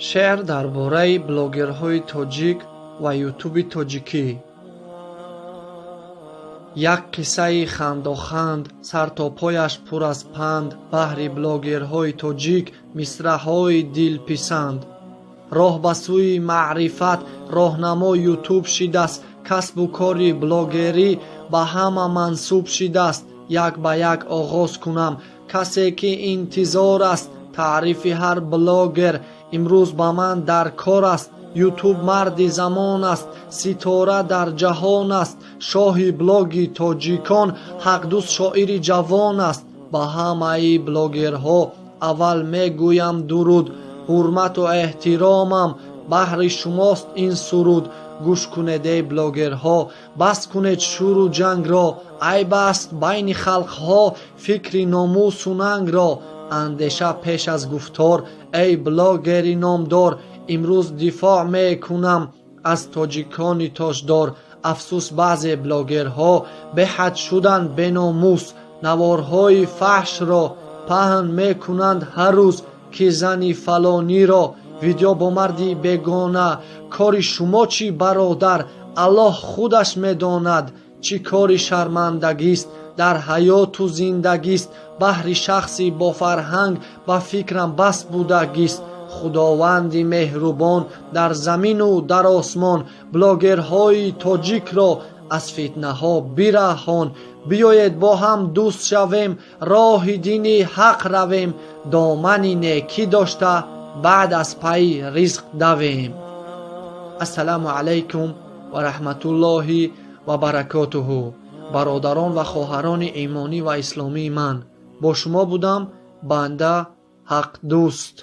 Шеър дар бораи блогерҳои тоҷик ва Ютуби тоҷикӣ. Як қиссаи хандоханд, сар то пояш пур аз панд, баҳри блогерҳои тоҷик мисраъҳои дилписанд. Роҳ ба сӯи маърифат роҳнамо Ютуб шидаст, касбу кори блогерӣ ба ҳама мансуб шидаст. Як ба як оғоз кунам, касе ки интизор аст таърифи ҳар блогер имрӯз ба ман дар кор аст. Ютуб марди замон аст, ситора дар ҷаҳон аст, шоҳи блоги тоҷикон, ҳақдӯст шоири ҷавон аст. Ба ҳамаи блогерҳо аввал мегӯям дуруд, ҳурмату эҳтиромам баҳри шумост ин суруд. Гӯш кунед, эй блогерҳо, бас кунед шӯру ҷангро, айб аст байни халқҳо фикри номусу нангро. Андеша пеш аз гуфтор, эй блогери номдор, имрӯз дифоъ мекунам аз тоҷикони тоҷдор. Афсӯс, баъзе блогерҳо беҳад шуданд беномус, наворҳои фаҳшро паҳн мекунанд ҳар рӯз, ки зани фалониро видео бо марди бегона. Кори шумо чӣ, бародар? Аллоҳ худаш медонад, чӣ кори шармандагист дар ҳаёту зиндагист. Баҳри шахси бофарҳанг ба фикрам бас будагист. Худованди меҳрубон дар замину дар осмон блогерҳои тоҷикро аз фитнаҳо бираҳон. Биёед, бо ҳам дӯст шавем, роҳи дини ҳақ равем, домани некӣ дошта, баъд аз пайи ризқ давем. Ассалому алайкум ва раҳматуллоҳи ва баракотуҳу. Бародарон ва хоҳарони имонӣ ва исломии ман, бо шумо будам банда Ҳақдӯст.